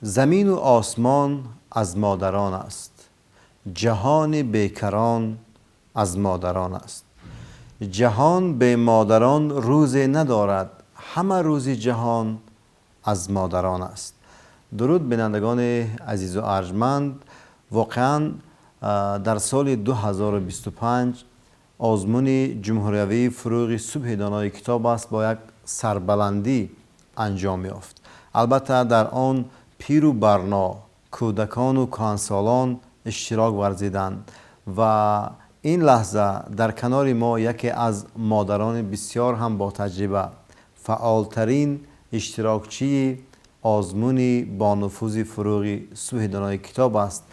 Замину осмон аз модарон аст, ҷаҳони бекарон аз модарон аст. Ҷаҳон бе модарон рӯзе надорад, ҳама рӯзи ҷаҳон аз модарон аст. Дуруд, бинандагони азизу арҷманд. Воқеан, дар соли 2025 озмуни ҷумҳуриявии «Фурӯғи субҳи донои китоб аст» бо як сарбаландӣ анҷом ёфт. Албатта, дар он пиру барно, кӯдакону кӯҳансолон иштирок варзиданд ва ин лаҳза дар канори мо яке аз модарони бисёр ҳам ботаҷриба, фаъолтарин иштирокчии озмуни бонуфузи «Фурӯғи субҳи донои китоб аст»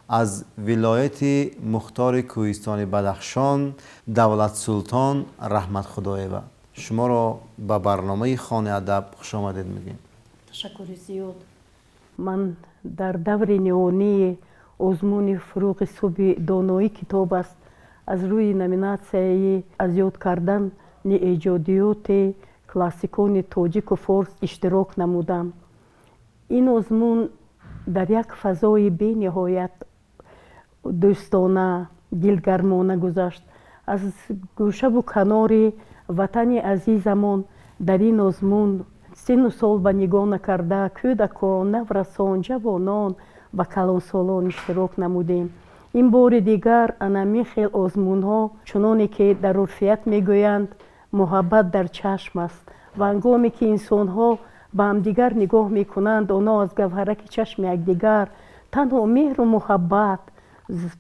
аз вилояти мухтори кӯҳистони Бадахшон Давлатсултон Раҳматхудоева. Шуморо ба барномаи «Хони адаб» хушомадед мегӯем. Ташаккури зиёд. Ман дар даври ниҳоии озмуни «Фурӯғи субҳи доноӣ китоб аст» аз рӯи номинатсияи аз ёд кардани эҷодиёти классикони тоҷику форс иштирок намудам. Ин озмун дар як фазои бениҳоят дӯстона, дилгармона гузашт. Аз гӯшаву канори ватани азизамон дар ин озмун синну сол ба нигоҳ накарда, кӯдакон, наврасон, ҷавонон ва калонсолон иштирок намудем. Ин бори дигар анамин хел озмунҳо, чуноне ки дар урфият мегӯянд, муҳаббат дар чашм аст ва ҳангоме ки инсонҳо ба ҳамдигар нигоҳ мекунанд, онҳо аз гавҳараки чашми якдигар танҳо меҳру муҳаббат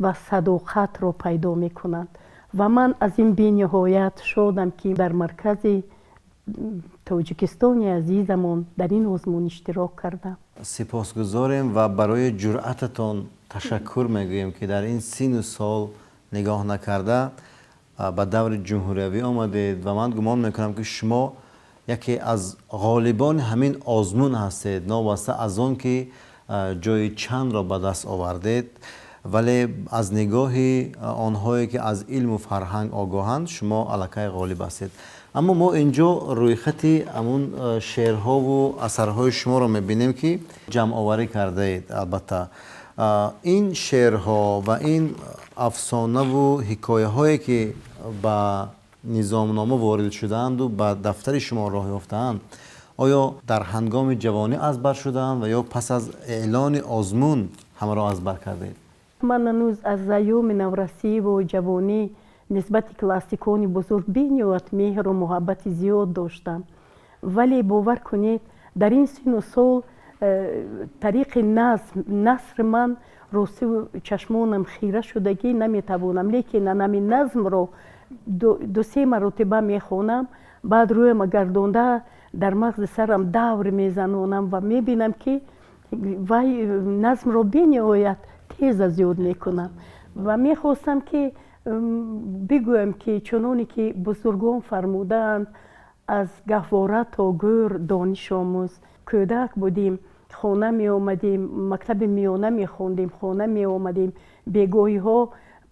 ва садоқатро пайдо мекунанд. Ва ман аз ин бениҳоят шодам, ки дар маркази Тоҷикистони азизамон дар ин озмун иштирок кардам. Сипосгузорем ва барои ҷуръататон ташаккур мегӯем, ки дар ин сину сол нигоҳ накарда ба даври ҷумҳуриявӣ омадед. Ва ман гумон мекунам, ки шумо яке аз ғолибони ҳамин озмун ҳастед, новобаста аз он ки ҷои чандро ба даст овардед, вале аз нигоҳи онҳое ки аз илму фарҳанг огоҳанд, шумо аллакай ғолиб ҳастед. Аммо мо инҷо рӯйхати ҳамун шеърҳову асарҳои шуморо мебинем, ки ҷамъоварӣ кардаед. Албатта, ин шеърҳо ва ин афсонаву ҳикояҳое ки ба низомнома ворид шудаанду ба дафтари шумо роҳ ёфтаанд, оё дар ҳангоми ҷавонӣ аз бар шудаанд ва ё пас аз эълони озмун ҳамаро аз бар кардед? Ман ҳанӯз аз айёми наврасиву ҷавонӣ нисбати классикони бузург бениҳоят меҳру муҳаббати зиёд доштам, вале бовар кунед, дар ин сину сол тариқи назм, наср ман ростиву чашмонам хира шудагӣ, наметавонам, лекин анами назмро ду-се маротиба мехонам, баъд рӯяма гардонда дар мағзи сарам давр мезанонам ва мебинам, ки вай назмро бениҳоят тез аз ёд мекунам. Ва мехостам, ки бигӯям, ки чуноне ки бузургон фармудаанд: «Аз гаҳвора то гӯр дониш омӯз». Кӯдак будем, хона меомадем, мактаби миёна мехондем, хона меомадем, бегоҳиҳо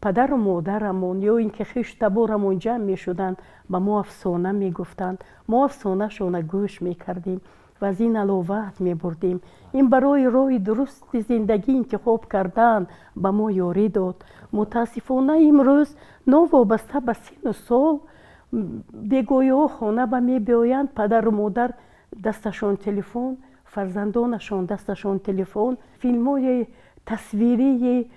падару модарамон ё ин ки хешу таборамон ҷамъ мешуданд, ба мо афсона мегуфтанд, мо афсонашона гӯш мекардем ва аз ин ҳаловат мебурдем. Ин барои роҳи дурусти зиндагӣ интихоб кардан ба мо ёрӣ дод. Мутаассифона, имрӯз новобаста ба сину сол бегоҳиҳо хона ба мебиёянд, падару модар дасташон телефон, фарзандонашон дасташон телефон, филмҳои тасвирии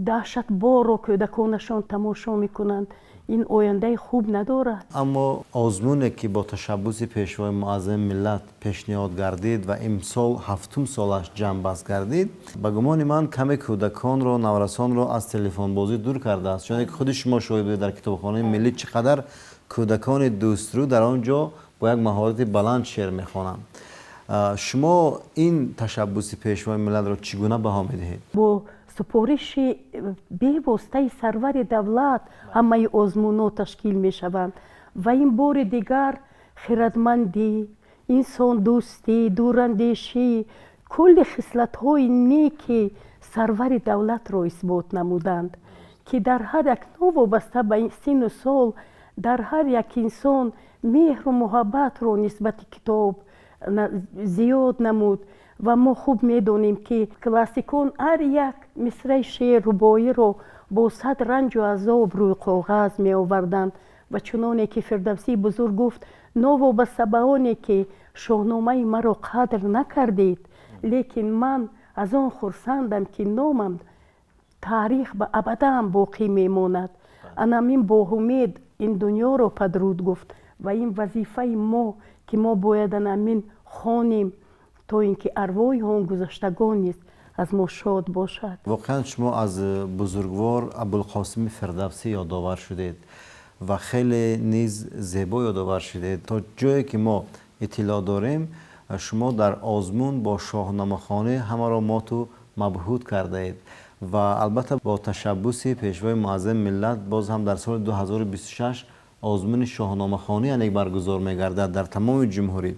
даҳшатборро кӯдаконашон тамошо мекунанд. Ин ояндаи хуб надорад. Аммо озмуне ки бо ташаббуси Пешвои муаззами миллат пешниҳод гардид ва имсол ҳафтум солаш ҷамъбаст гардид, ба гумони ман, каме кӯдаконро, наврасонро аз телефонбозӣ дур кардааст, чуне ки худи шумо шоҳид будед, дар Китобхонаи миллӣ чӣ қадар кӯдакони дӯстрӯ дар он ҷо бо як маҳорати баланд шеър мехонанд. Шумо ин ташаббуси Пешвои миллатро чӣ гуна баҳо медиҳед? Бо супориши бевоситаи сарвари давлат ҳамаи озмунҳо ташкил мешаванд ва ин бори дигар хирадмандӣ, Инсондӯстӣ, дурандешӣ, кулли хислатҳои неки сарвари давлатро исбот намуданд, ки дар ҳар як, новобаста ба синну сол, дар ҳар як инсон меҳру муҳаббатро нисбати китоб зиёд намуд. Ва мо хуб медонем, ки классикон ҳар як мисраи шеър, рубоиро бо сад ранҷу азоб рӯи коғаз меоварданд. Ва чуноне ки Фирдавсии бузург гуфт: «Новобаста ба оне ки Шоҳномаи маро қадр накардед, лекин ман аз он хурсандам, ки номам таърих ба абадан боқӣ мемонад». Анамин бо умед ин дунёро падруд гуфт. Ва ин вазифаи мо, ки мо бояд анамин хонем, то ин ки арвоҳи он гузаштагон низ аз мо шод бошад. Воқеан, шумо аз бузургвор Абулқосими Фирдавсӣ ёдовар шудед ва хеле низ зебо ёдовар шудед. То ҷое ки мо иттилоъ дорем, шумо дар озмун бо шоҳномахонӣ ҳамаро моту мабҳут кардаед. Ва албатта, бо ташаббуси Пешвои муаззами миллат боз ҳам дар соли 2026 озмуни шоҳномахонӣ яъне баргузор мегардад дар тамоми ҷумҳурӣ.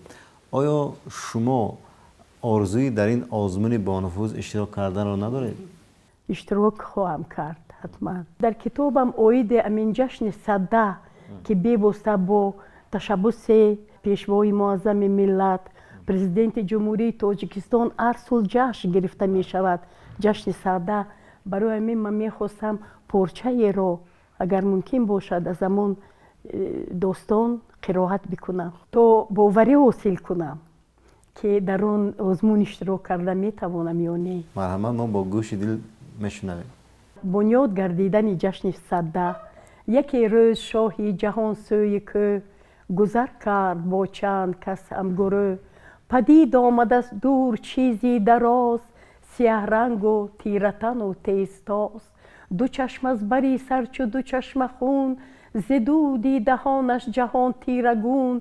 Оё шумо орзуи дар ин озмуни бонуфуз иштирок карданро надоред? Иштирок хоҳам кард ҳатман. Дар китобам оиди амин ҷашни Сада, ки бевосита бо ташаббуси Пешвои муаззами миллат, Президенти Ҷумҳурии Тоҷикистон ҳар сол ҷашн гирифта мешавад, ҷашни Сада, барои ҳамин ман мехостам порчаеро, агар мумкин бошад, аз ҳамон достон қироат бикунам, то боварӣ ҳосил кунам, ки дар он озмун иштирок карда метавонам ё не. Марҳамат, мо бо гӯши дил мешунавем. Бунёд гардидани ҷашни Сада. Яке рӯз шоҳи ҷаҳон сӯи кӯҳ гузар кард бо чанд кас ҳамгурӯҳ. Падид омад аз дур чизи дароз, сиёҳрангу тиратану тезтоз, ду чашм аз бари сар чу ду чашма хун, зи дуди даҳонаш ҷаҳон тирагун.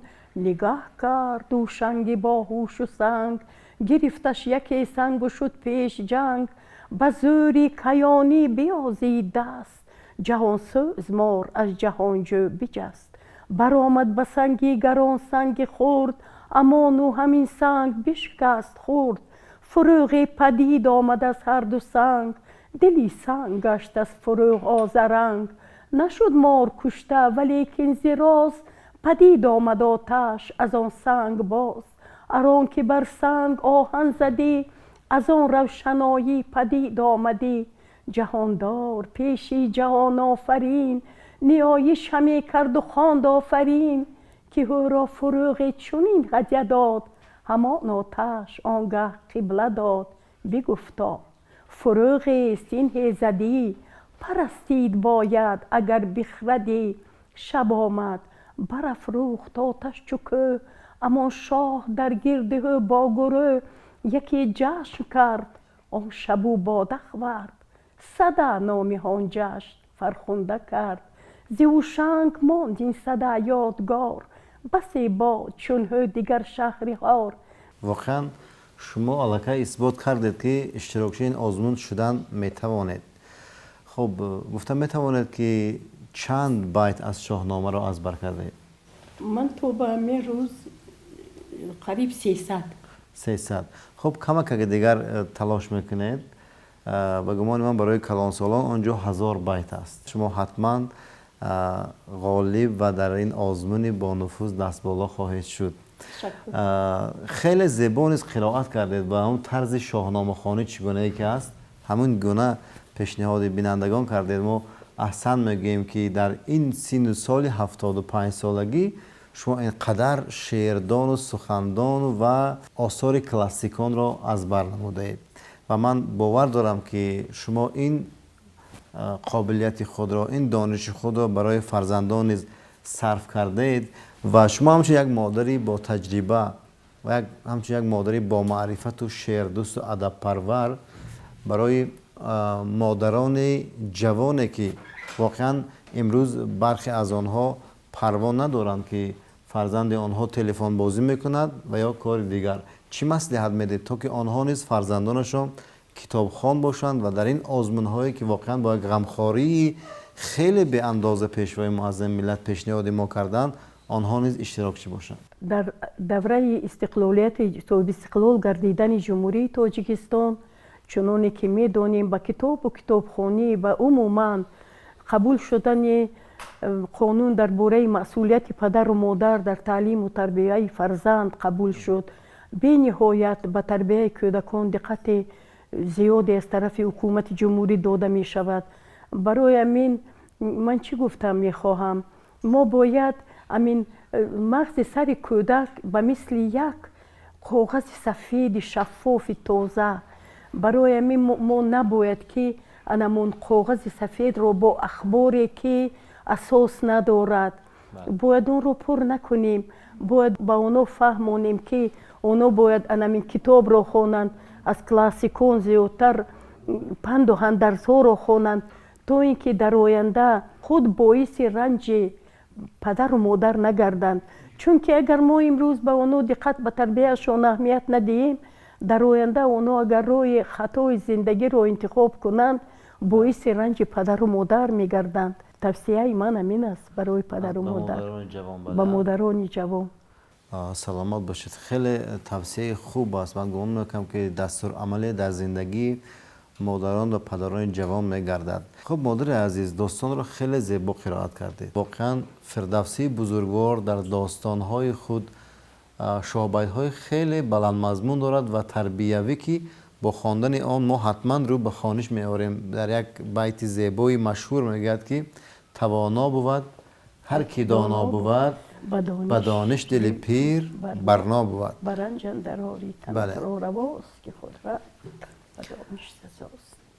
Нигаҳ кард Ҳушанги боҳушу санг, гирифташ яке сангу шуд пеш ҷанг. Ба зӯри каёнӣ биёзид даст, ҷаҳонсӯз мор аз ҷаҳонҷӯ биҷаст. Баромад ба санги гарон санги хурд, амону ҳамин санг бишкаст хурд. Фурӯғе падид омад аз ҳарду санг, дили санг гашт аз фурӯғ озаранг. Нашуд мор кушта, валекин зи роз падид омад оташ аз он санг боз. Ар он ки бар санг оҳан задӣ, аз он равшаноӣ падид омадӣ. Ҷаҳондор пеши ҷаҳонофарин ниёиш ҳаме карду хонд офарин, ки ӯро фурӯғе чунин ҳадя дод. Ҳамон оташ он гаҳ қибла дод. Бигуфто: «Фурӯғест ин ҳезадӣ, парастид бояд, агар бихрадӣ». Шаб омад, барафрӯхт оташ чу кӯҳ, амон шоҳ дар гирди ӯ бо гурӯҳ. Яке ҷашн кард он шабу бода хӯрд, Сада номи он ҷашн фархунда кард. Зи Ҳушанг монд ин Сада ёдгор, басе бод чун ӯ дигар шаҳриёр. Воқеан, шумо аллакай исбот кардед, ки иштирокчии ин озмун шудан метавонед. Хуб, гуфта метавонед, ки чанд байт аз Шоҳномаро аз бар кардаед? Ман то ба ҳамин рӯз қариб 300. 300. Хуб, камакаги дигар талош мекунед. Ба гумони ман, барои калонсолон он ҷо 1000 байт аст. Шумо ҳатман ғолиб ва дар ин озмуни бонуфуз дастболо хоҳед шуд. Хеле зебо низ қироат кардед. Ба ҳамон тарзи шоҳномахонӣ, чӣ гунае ки аст, ҳамин гуна пешниҳоди бинандагон кардед. Мо аҳсан мегӯем, ки дар ин синну соли 75-солагӣ шумо ин қадар шеърдону сухандону ва осори классиконро аз бар намудаед. Ва ман бовар дорам, ки шумо ин қобилияти худро, ин дониши худро барои фарзандон низ сарф кардаед. Ва шумо ҳамчун як модари ботаҷриба ва ҳамчун як модари бомаърифату шеърдӯсту адабпарвар барои модарони ҷавоне, ки воқеан имрӯз бархе аз онҳо парво надоранд, ки фарзанди онҳо телефонбозӣ мекунад ва ё кори дигар, чӣ маслиҳат медиҳед, то ки онҳо низ фарзандонашон китобхон бошанд ва дар ин озмунҳое, ки воқеан бо як ғамхории хеле беандоза Пешвои муаззами миллат пешниҳоди мо карданд, Онҳо низ иштирокчӣ бошанд. Дар давраи истиқлолияти, соҳибистиқлол гардидани Ҷумҳурии Тоҷикистон, чуноне ки медонем, ба китобу китобхонӣ ва умуман қабул шудани қонун дар бораи масъулияти падару модар дар таълиму тарбияи фарзанд қабул шуд, бениҳоят ба тарбияи кӯдакон диққати зиёде аз тарафи ҳукумати ҷумҳурӣ дода мешавад. Барои ҳамин ман чӣ гуфтам мехоҳам? Мо бояд ҳамин мағзи сари кӯдак ба мисли як коғази сафеди шаффофи тоза. Барои ҳамин мо набояд, ки анамон коғази сафедро бо ахборе, ки асос надорад, бояд онро пур накунем. Бояд ба онҳо фаҳмонем, ки онҳо бояд анамин китобро хонанд, аз классикон зиёдтар панду андарзҳоро хонанд, то ин ки дар оянда худ боиси ранҷи падару модар нагарданд. Чунки агар мо имрӯз ба онҳо диққат, ба тарбияашон аҳамият надиҳем, дар оянда онҳо агар роҳи хатои зиндагиро интихоб кунанд, боиси ранҷи падару модар мегарданд. Тавсияи ман ҳамин аст барои падару модар, ба модарони ҷавон. Саломат бошед, хеле тавсияи хуб аст. Ман гумон мекунам, ки дастурамале дар зиндагии модарон ва падарони ҷавон мегардад. Хуб, модари азиз, достонро хеле зебо қироат кардед. Воқеан, Фирдавсии бузургвор дар достонҳои худ шоҳбайтҳои хеле баландмазмун дорад ва тарбиявӣ, ки бо хондани он мо ҳатман рӯ ба хониш меорем. Дар як байти зебои машҳур мегӯяд, ки тавоно бувад ҳар ки доно бувад, ба дониш дили пир барно бувад. Бале.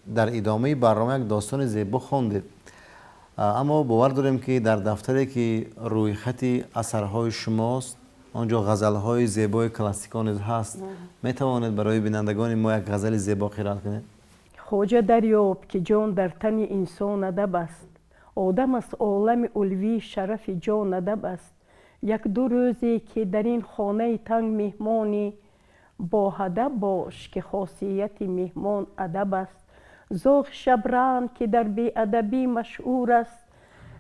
Дар идомаи барнома як достони зебо хондед, аммо бовар дорем, ки дар дафтаре, ки рӯйхати асарҳои шумост, он ҷо ғазалҳои зебои классикон низ ҳаст. Метавонед барои бинандагони мо як ғазали зебо қироат кунед? Хоҷа, дарёб, ки ҷон дар тани инсон адаб аст, одам аст олами улвӣ, шарафи ҷон адаб аст. Як-ду рӯзе, ки дар ин хонаи танг меҳмонӣ, бо ҳадаб бош, ки хосияти меҳмон адаб аст. Зоғи шабранг, ки дар беадабӣ машҳур аст,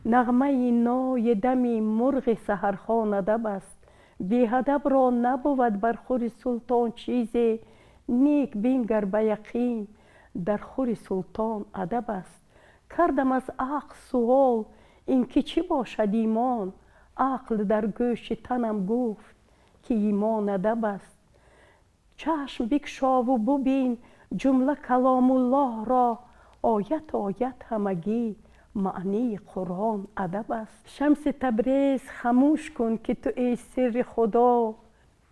нағмаи нои дами мурғи саҳархон адаб аст. Беадабро набувад бар хури султон чизе, нек бингар, ба яқин дар хури султон адаб аст. Кардам аз ақл суол, ин ки чӣ бошад имон? Ақл дар гӯши танам гуфт, ки имон адаб аст. Чашм бикшову бубин ҷумла каломуллоҳро, оят оят ҳамагӣ маънии Қуръон адаб аст. Шамси Табрез, хамӯш кун, ки ту эй сирри Худо,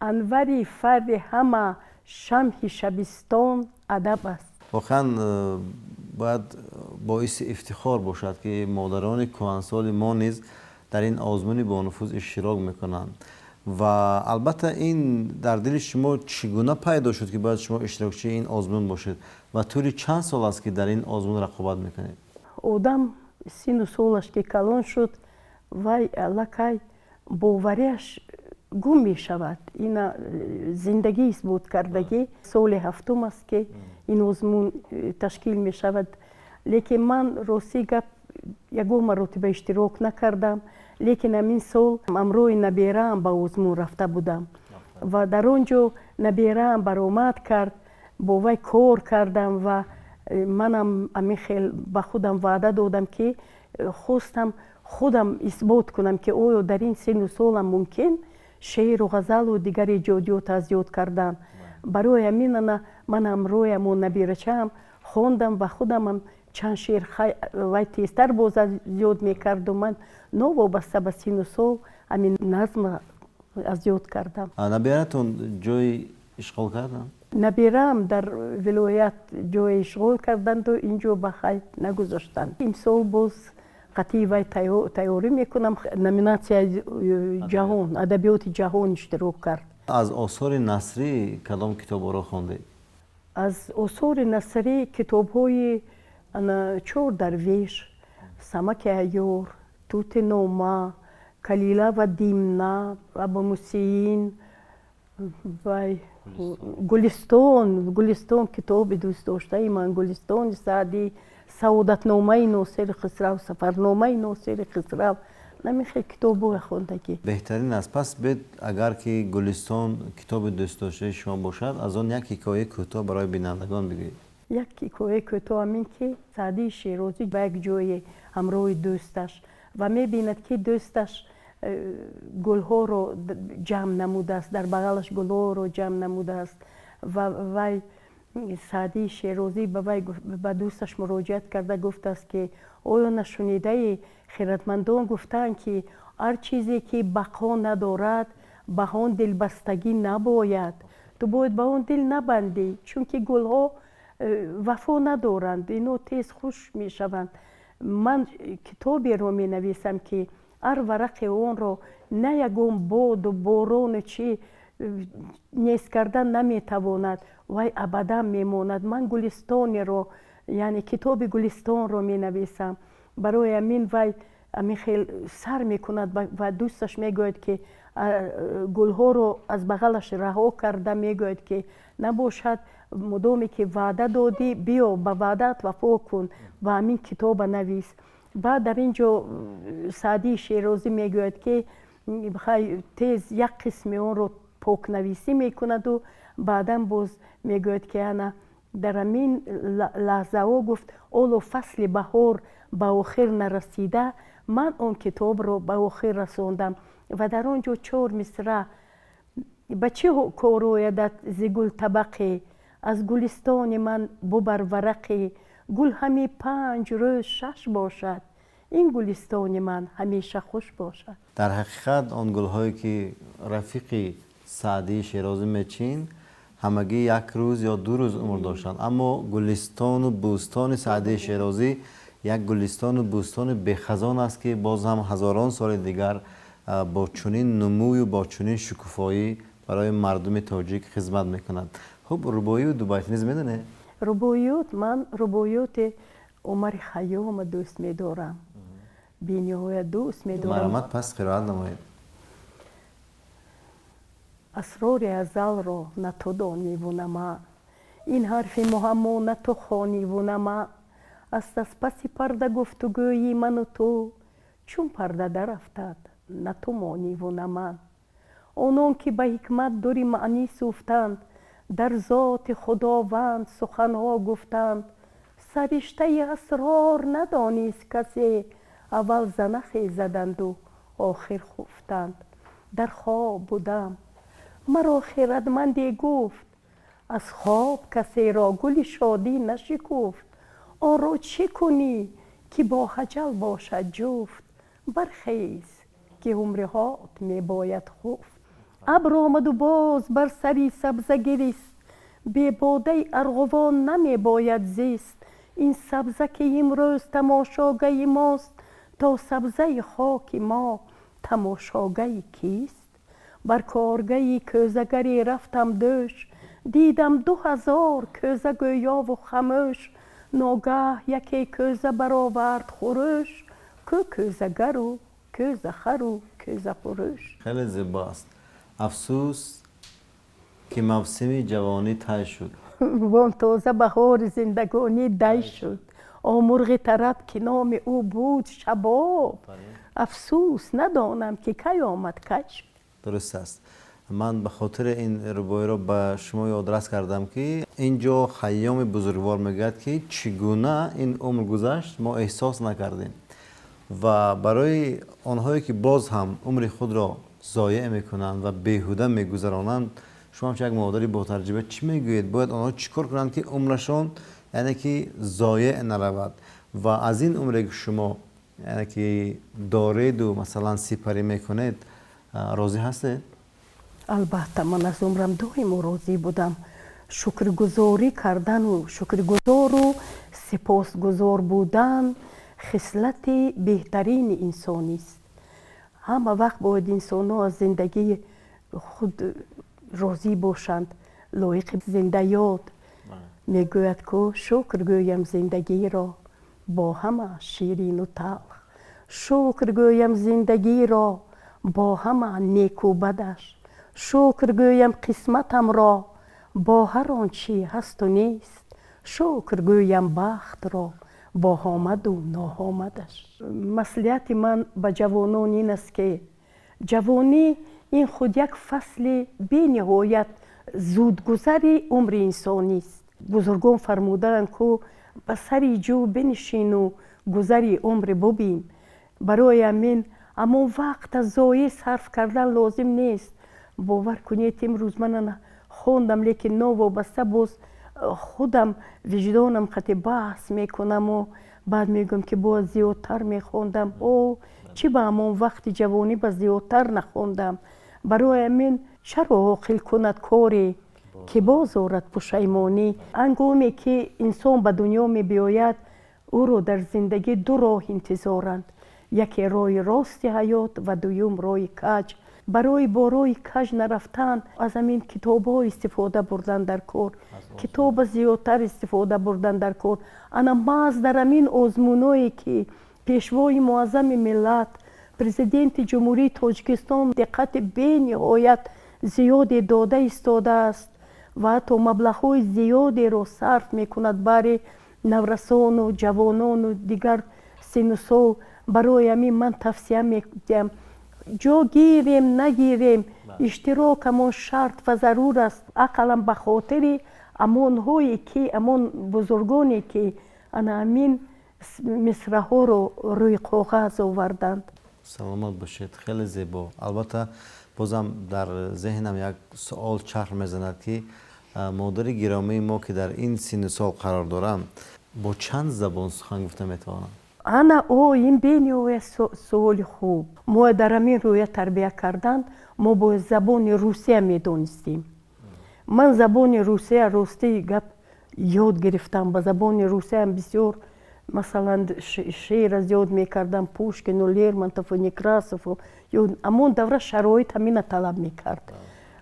анвари фарри ҳама шамҳи шабистон адаб аст. Воқеан, бояд боиси ифтихор бошад, ки модарони кӯҳансоли мо низ дар ин озмуни бонуфуз иштирок мекунанд. Ва албатта, ин дар дили шумо чӣ гуна пайдо шуд, ки бояд шумо иштирокчии ин озмун бошед, ва тӯли чанд сол аст, ки дар ин озмун рақобат мекунед? Одам сину солаш ки калон шуд, вай аллакай бовариаш гум мешавад. Ина зиндагӣ исбот кардагӣ. Соли ҳафтум аст, ки ин озмун ташкил мешавад, лекин ман, ростӣ гап, ягон маротиба иштирок накардам. Лекин ҳамин сол ҳамроҳи набераам ба озмун рафта будам ва дар он ҷо набераам баромад кард, бо вай кор кардам ва манам ҳамин хел ба худам ваъда додам, ки хостам худам исбот кунам, ки оё дар ин сину солам мумкин шеъру ғазалу дигар эҷодиёт аз ёд кардан. Барои ҳамин ана ман ҳамроҳи ҳамон набирачаам хондам ва худамам чанд шеър, вай тезтар боз аз ёд мекарду ман новобаста ба сину сол ҳамин назм аз ёд кардам. Набиратон ҷой ишғол карданд? Набираам дар вилоят ҷое ишғол карданду инҷо ба хайр нагузоштанд. Имсол боз қатъи вай тайёрӣ мекунам. Номинатсияи ҷаҳон, адабиёти ҷаҳон иштирок кард. Аз осори насрӣ кадом китобҳоро хондед? Аз осори насрӣ китобҳои Чор дарвеш, Самаки айёр, Тути нома, Калила ва Димна, Абумусиин, вай, Гулистон. Гулистон китоби дӯстдоштаи ман, Гулистони Саъдӣ, Саодатномаи Носири Хисрав, Сафарномаи Носири Хисрав. Намихел китобҳоя хондагӣ. Беҳтарин аст. Пас бед, агар ки Гулистон китоби дӯстдоштаи шумо бошад, аз он як ҳикояи кӯтоҳ барои бинандагон бигӯед. Як ҳикояи кӯтоҳ ҳамин, ки Саъдии Шерозӣ ба як ҷое ҳамроҳи дӯсташ ва мебинад, ки дӯсташ гулҳоро ҷамъ намудааст, дар бағалаш гулҳоро ҷамъ намудааст. Ва вай, Саъдии Шерозӣ, ба вай, ба дӯсташ муроҷиат карда гуфтааст, ки оё нашунидаи, хиратмандон гуфтаанд, ки ҳар чизе ки бақо надорад, ба он дилбастагӣ набояд? Ту бояд ба он дил набандӣ, чунки гулҳо вафо надоранд, ино тез хушк мешаванд. Ман китоберо менависам, ки ҳар варақи онро на ягон боду борону чӣ нест кардан наметавонад, вай абадан мемонад. Ман гулистонеро, яъне китоби Гулистонро менависам. Барои ҳамин вай ҳамин хел сар мекунад ва дӯсташ мегӯяд, ки гулҳоро аз бағалаш раҳо карда мегӯяд, ки набошад, мудоме ки ваъда додӣ, биё, ба ваъдаат вафо кун ва ҳамин китоба навис. Баъд дар ин ҷо Саъдии Шерозӣ мегӯяд, ки тез як қисми онро покнависӣ мекунаду баъдан боз мегӯяд, ки ана дар ҳамин лаҳзаҳо, гуфт, ҳоло фасли баҳор ба охир нарасида, ман он китобро ба охир расондам. Ва дар он ҷо чор мисра: ба чӣ кор оядат зи гул табақе, аз гулистони ман бубар варақе, гул ҳами 5 рӯз шаш бошад, ин гулистони ман ҳамеша хуш бошад. Дар ҳақиқат, он гулҳое ки рафиқи Саъдии Шерозӣ мечин, ҳамагӣ як рӯз ё 2 рӯз умр доштанд, аммо гулистону бӯстони Саъдии Шерозӣ як гулистону бӯстони бехазон аст, ки боз ҳам ҳазорон соли дигар бо чунин нумӯю бо чунин шукуфоӣ барои мардуми тоҷик хизмат мекунад. Хуб, рубоию дубайтӣ низ медонед? Рубоиёт, ман рубоиёти Умари Хайёма дӯст медорам, бениҳоят дӯст медорам. Марҳамат, пас қироат намоед. Асрори азалро на ту дониву на ман, ин ҳарфи муаммо на ту хониву на ман. Аст аз паси парда гуфтугӯи ману ту, чун парда дарафтад, на ту мониву на ман. Онон ки ба ҳикмат дури маънӣ сӯфтанд, дар зоти Худованд суханҳо гуфтанд. Сариштаи асрор надонист касе, аввал занахе заданду охир хуфтанд. Дар хоб будам, маро хирадманде гуфт: аз хоб касеро гули шодӣ нашикуфт. Онро чӣ кунӣ, ки бо аҷал бошад ҷуфт? Бархез, ки умриҳот мебояд хуфт. Абр омаду боз бар сари сабза гирист, бебодаи арғувон намебояд зист. Ин сабза, ки имрӯз тамошогаи мост, то сабзаи хоки мо тамошогаи кист? Бар коргаи кӯзагаре рафтам дӯш, дидам 2000 кӯза гӯёву хамӯш. Ногаҳ яке кӯза баровард хурӯш, кӯ кӯзагару кӯзахару кӯзафурӯш. Хеле зебо аст. Афсӯс, ки мавсими ҷавонӣ тай шуд. Вон тоза баҳори зиндагонӣ дай шуд. О мурғи тараб, ки номи ӯ буд Шабоб, афсӯс, надонам, ки кай омад, кай шуд. Дуруст аст. Ман ба хотири ин рубоиро ба шумо ёдрас кардам, ки ин ҷо Хайёми бузургвор мегӯяд, ки чӣ гуна ин умр гузашт, мо эҳсос накардем. Ва барои онҳое ки боз ҳам умри худро зоеъ мекунанд ва беҳуда мегузаронанд, шумо ҳамчун як модари ботаҷриба чӣ мегӯед? Бояд онҳо чӣ кор кунанд, ки умрашон, яъне ки, зоеъ наравад? Ва аз ин умре ки шумо, яъне ки, дореду масалан сипарӣ мекунед, розӣ ҳастед? Албатта, ман аз умрам доимо розӣ будам. Шукргузорӣ кардану шукргузору сипосгузор будан хислати беҳтарини инсонист. Ҳама вақт бояд инсонҳо аз зиндагии худ розӣ бошанд. Лоиқи зиндаёд мегӯяд ку: шукр гӯям зиндагиро бо ҳама ширину талх, шукр гӯям зиндагиро бо ҳама неку бадаш, шукр гӯям қисматамро бо ҳар он чӣ ҳасту нест, шукр гӯям бахтро. Бо омаду ноомадаш. Маслиҳати ман ба ҷавонон ин аст, ки ҷавонӣ ин худ як фасли бениҳоят зудгузари умри инсонист. Бузургон фармудаанд, ку ба сари ҷӯ бинишину гузари умр бубин. Барои ҳамин ҳамон вақта зоеъ сарф кардан лозим нест. Бовар кунед, имрӯз ман хондам, лекин новобаста боз худам виҷдонам қати баҳс мекунаму баъд мегӯям, ки бояд зиёдтар мехондам. О, чӣ ба ҳамон вақти ҷавонӣ ба зиёдтар нахондам? Барои ҳамин чаро оқил кунад коре, ки боз орад пушаймонӣ? Ҳангоме ки инсон ба дунё мебиёяд, ӯро дар зиндагӣ ду роҳ интизоранд: яке роҳи рости ҳаёт ва дуюм роҳи каҷ. Барои бо роҳи каҷ нарафтан, аз ҳамин китобҳо истифода бурдан дар кор, китоба зиёдтар истифода бурдан дар кор. Ана маҳз дар ҳамин озмуное, ки Пешвои муаззами миллат, Президенти Ҷумҳурии Тоҷикистон диққати бениҳоят зиёде дода истодааст ва ҳатто маблағҳои зиёдеро сарф мекунад барои наврасону ҷавонону дигар синну сол. Барои ҳамин ман тавсия медиҳам: ҷо гирем, нагирем, иштирокамон шарт ва зарур аст, ақаллан ба хотири амонҳое ки, амон бузургоне, ки ана ҳамин мисраҳоро рӯи коғаз оварданд. Саломат бошед, хеле зебо. Албатта, бозам дар зеҳнам як суол чарх мезанад, ки модари гиромии мо, ки дар ин синну сол қарор доранд, бо чанд забон сухан гуфта метавонанд? Ана о, ин бениҳоят суоли хуб. Мо дар ҳамин рӯя тарбия карданд, мо бо забони русия медонистем. Ман забони русия, ростии гап, ёд гирифтам. Ба забони русиям бисёр, масалан, шеъра зиёд мекардам, Пушкину, Лермонтову, Некрасову. Амон давра шароит ҳамина талаб мекард.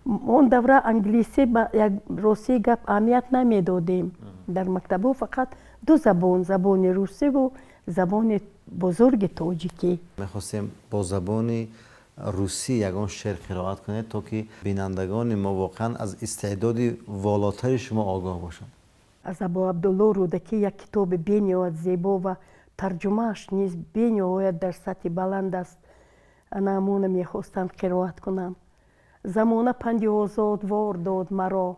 Он давра англисӣ ба як, ростии гап, аҳамият намедодем. Дар мактабҳо фақат ду забон: забони русиву забони бузурги тоҷикӣ. Мехостем бо забони русӣ ягон шеър қироат кунед, то ки бинандагони мо воқеан аз истеъдоди волотари шумо огоҳ бошанд. Аз Абу Абдулло Рӯдакӣ як китоби бениҳоят зебо ва тарҷумааш низ бениҳоят дар сатҳи баланд аст. Ана ҳамона мехостам қироат кунам. Замона панди озодвор дод маро.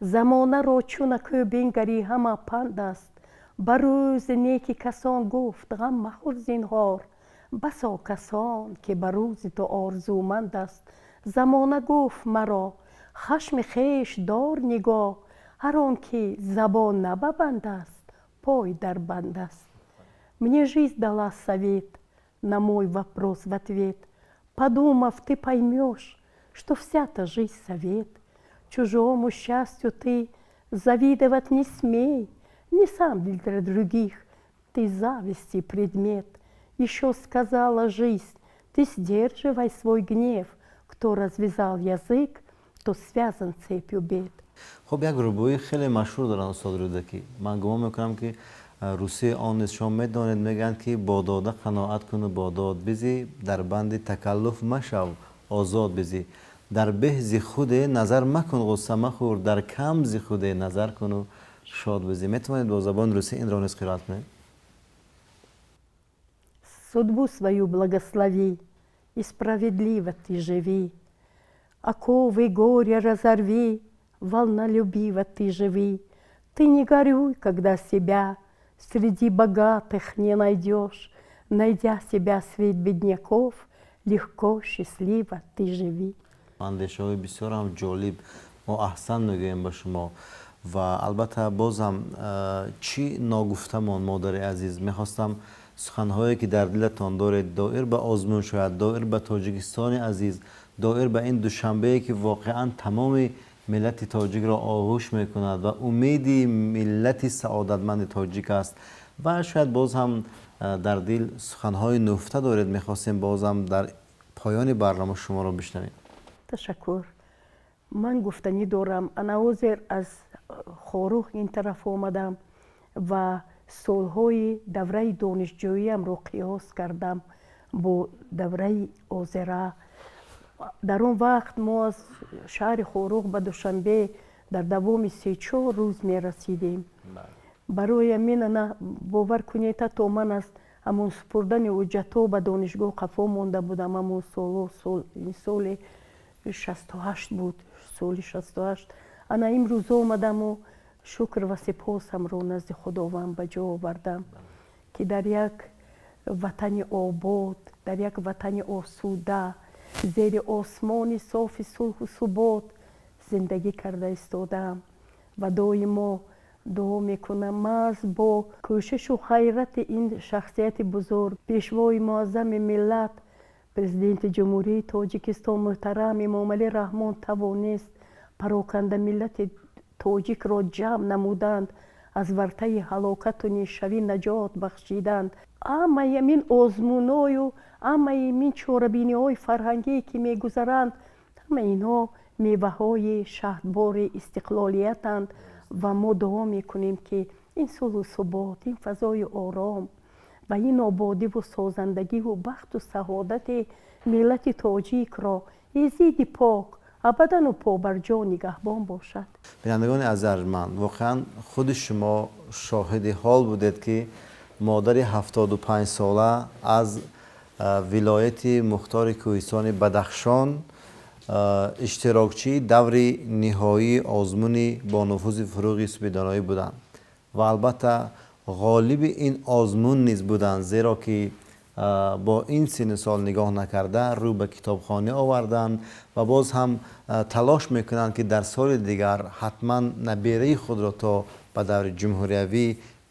Замонаро чунакӯ бингарӣ, ҳама панд аст. Ба рӯзи неки касон гуфт: ғам махӯр зинҳор, басо касон, ки ба рӯзи ту орзуманд аст. Замона гуфт маро: хашми хеш дор нигоҳ, ҳар он ки забон набабанд аст, пой дар банд аст. Мне жизнь дала совет на мой вопрос в ответ: подумав, ты поймешь, что вся-то жизнь совет. Чужому счастью ты завидовать не смей, не сам для других ты зависти предмет. Еще сказала жизнь: ты сдерживай свой гнев, кто развязал язык, то связан цепью бед. Хуб, як рубоӣ хеле машҳур доранд устод Рӯдакӣ. Ман гумон мекунам, ки русии он низ шумо медонед. Мегӯянд, ки бо дода қаноат куну бо дод бизӣ, дар банди такаллуф машав, озод бизӣ, дар беҳ зи худе назар макун, ғусса махӯр, дар кам зи худе назар куну шод бизӣ. Метавонед бо забони русӣ инро низ қироат кунед? Судьбу свою благослови и справедливо ты живи. Оковы горя разорви, волнолюбиво ты живи. Ты не горюй, когда себя среди богатых не найдешь. Найдя себя среди бедняков, легко, счастливо ты живи. Андешаҳои бисёрам ҷолиб. Мо аҳсан мегӯем ба шумо. Ва албатта, бозам чӣ ногуфта монд, модари азиз? Мехостам суханҳое, ки дар дилатон доред, доир ба озмун, шояд доир ба Тоҷикистони азиз, доир ба ин Душанбее, ки воқеан тамоми миллати тоҷикро оғӯш мекунад ва умеди миллати саодатманди тоҷик аст, ва шояд боз ҳам дар дил суханҳои нуфта доред, мехостем бозам дар поёни барнома шуморо бишнавем. Ташаккур. Ман гуфтанӣ дорам. Ана ҳозир аз Хоруғ ин тараф омадам ва солҳои давраи донишҷӯиямро қиёс кардам бо давраи ҳозира. Дар он вақт мо аз шаҳри Хоруғ ба Душанбе дар давоми 3-4 рӯз мерасидем. Барои ҳамин ана бовар кунед, ҳатто ман аз ҳамон супурдани ҳуҷҷатҳо ба донишгоҳ қафо монда будам. Ҳамон солҳо, соли 68 буд, соли 68. Ана имрӯз омадаму шукр ва сипосамро назди Худованд ба ҷо овардам, ки дар як ватани обод, дар як ватани осуда, зери осмони софи сулҳу субот зиндагӣ карда истодаам ва доимо дуо мекунам, маҳз бо кӯшишу ғайрати ин шахсияти бузург, Пешвои Муаззами миллат, Президенти Ҷумҳурии Тоҷикистон муҳтарам Эмомалӣ Раҳмон тавонист пароканда миллати тоҷикро ҷамъ намуданд, аз вартаи ҳалокату нешавӣ наҷот бахшиданд. Ҳамаи ҳамин озмуною ҳамаи ҳамин чорабиниҳои фарҳангие, ки мегузаранд, ҳама инҳо меваҳои шаҳдбори истиқлолиятанд ва мо дуо мекунем, ки ин сулҳу субот, ин фазои ором ва ин ободиву созандагиву бахту саодати миллати тоҷикро Езиди пок абадану побарҷо нигаҳбон бошад. Бинандагони азиз арҷманд, воқеан худи шумо шоҳиди ҳол будед, ки модари 75-сола аз вилояти мухтори кӯҳистони Бадахшон иштирокчии даври ниҳоии озмуни бонуфузи «Фурӯғи субҳи доноӣ» буданд ва албатта ғолиби ин озмун низ буданд, зеро ки бо ин синну сол нигоҳ накарда, рӯ ба китобхонӣ оварданд ва боз ҳам талош мекунанд, ки дар соли дигар ҳатман набераи худро то ба даври ҷумҳуриявӣ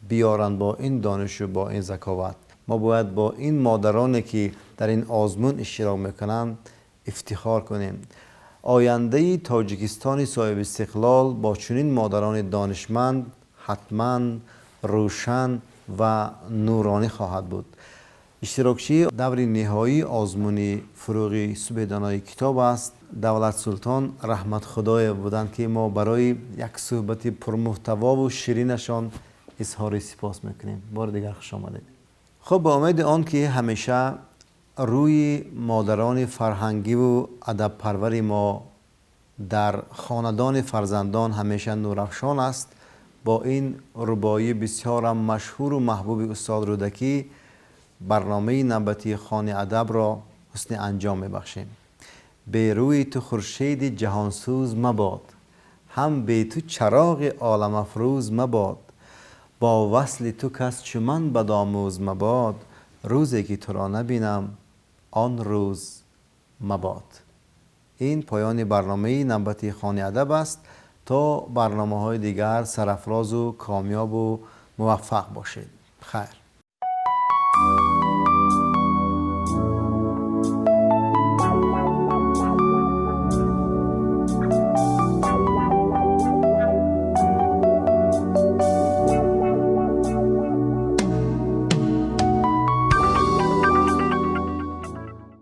биёранд. Бо ин донишу бо ин заковат мо бояд бо ин модароне, ки дар ин озмун иштирок мекунанд, ифтихор кунем. Ояндаи Тоҷикистони соҳибистиқлол бо чунин модарони донишманд ҳатман рӯшан ва нуронӣ хоҳад буд. Иштирокчии даври ниҳоии озмуни «Фурӯғи субҳи донои китоб» аст Давлатсултон Раҳматхудоев буданд, ки мо барои як суҳбати пурмуҳтавову ширинашон изҳори сипос мекунем. Бори дигар хуш омадед. Хуб, ба умеди он ки ҳамеша рӯи модарони фарҳангиву адабпарвари мо дар хонадони фарзандон ҳамеша нурафшон аст, бо ин рубоии бисёрам машҳуру маҳбуби устод Рӯдакӣ барномаи навбатии «Хони адабро» ҳусни анҷом мебахшем. Бе рӯи ту хуршеди ҷаҳонсӯз мабод, ҳам бе ту чароғи оламафрӯз мабод. Бо васли ту кас чу ман бадомӯз мабод, рӯзе ки туро набинам, он рӯз мабод. Ин поёни барномаи навбатии «Хони адаб» аст. То барномаҳои дигар сарафрозу комёбу муваффақ бошед. Хайр.